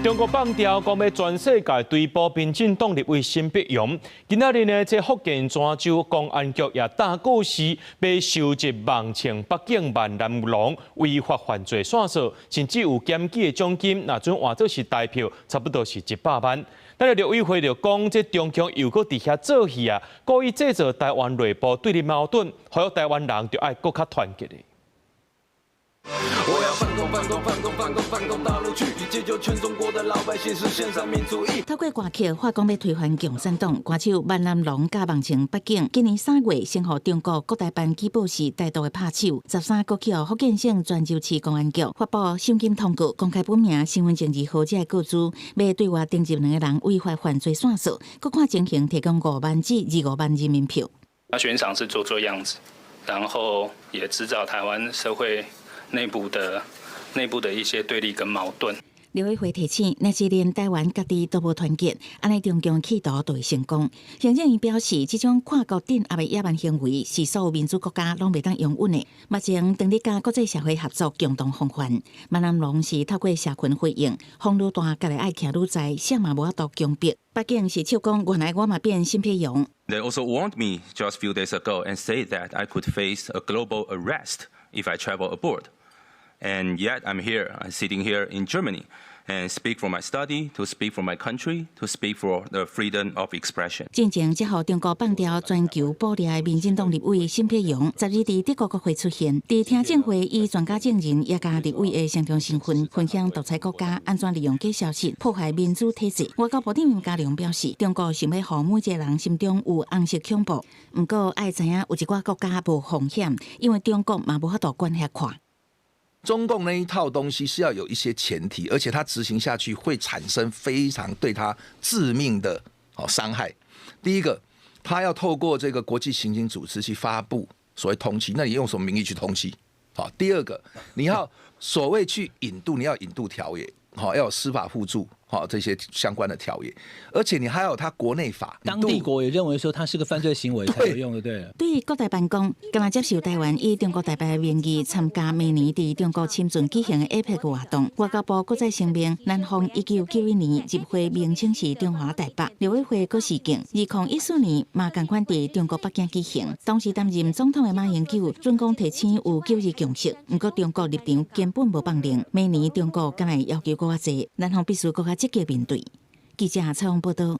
中國放調講欲全世界追捕民進黨立委沈伯洋。今仔日呢，這福建泉州公安局也打告示，欲收集網稱北京萬南龍違法犯罪線索，甚至有檢舉的獎金，若準換做是台票，差不多是100萬。但是陸委會就講，這中共又閣佇遐做戲啊，故意製造台灣內部對立矛盾，呼籲台灣人著愛閣較團結的。我要反攻反攻反攻反攻反攻大陸去，解救全中國的老百姓，實現三民主義。透過歌曲發講欲推翻共產黨，歌手萬南龍佮網稱北京，今年3月先予中國國台辦舉報是台獨的拍手，13閣予福建省泉州市公安局發布賞金通告，公開本名、身份證字號這个個資，欲對外登入兩个人違法犯罪線索，閣看情形提供5萬至25萬人民幣。他懸賞是做做樣子，然後也製造台灣社會內部的一些對立跟矛盾。陸委會提醒，若是連台灣家己都無團結，按呢中共企圖就會成功。行政院表示，這種跨國鎮壓的野蠻行為是所有民主國家攏袂當容忍的。目前當咧佮國際社會合作，共同防範。萬南龍是透過社群回應，風愈大，家己愛徛愈在，啥嘛無法度強迫。北京是笑講，原來我嘛變沈伯洋。 They also warned me just few days ago and say that I could face a global arrest if I travel abroad. And yet I'm here, I'm sitting here in Germany and speak for my study, to speak for my country, to speak for the freedom of expression. 進前才予中國放調全球捕掠的民進黨立委沈伯洋，10日佇德國國會出現，佇聽證會以專家證人也佮立委的雙重身份，分享獨裁國家按怎利用假消息破壞民主體制。外交部長林佳龍表示，中國想欲予每一个人心中有紅色恐怖，毋過愛知影有一寡國家無風險，因為中國嘛無法度管遐寬。中共那一套東西是要有一些前提，而且它執行下去會產生非常對他致命的哦傷害。第一個，他要透過這個國際刑警組織去發布所謂通緝，那你用什麼名義去通緝？好，第二個，你要所謂去引渡，你要引渡條約，好，要有司法互助，好，這些相關的條約，而且你還有他國內法，當地國也認為說他是個犯罪行為才有用的，對。對國台辦講，敢若接受台灣以中國台北的名義參加明年佇中國深圳舉行的 APEC 活動。外交部閣再聲明，南方1991年入會名稱是中華台北。陸委會閣示警，2014年嘛仝款佇中國北京舉行，當時擔任總統的馬英九準講提醒有九二共識，毋過中國立場根本無放靈。明年中國敢會要求閣較濟，南方必須閣較積極面對。記者蔡榮報道。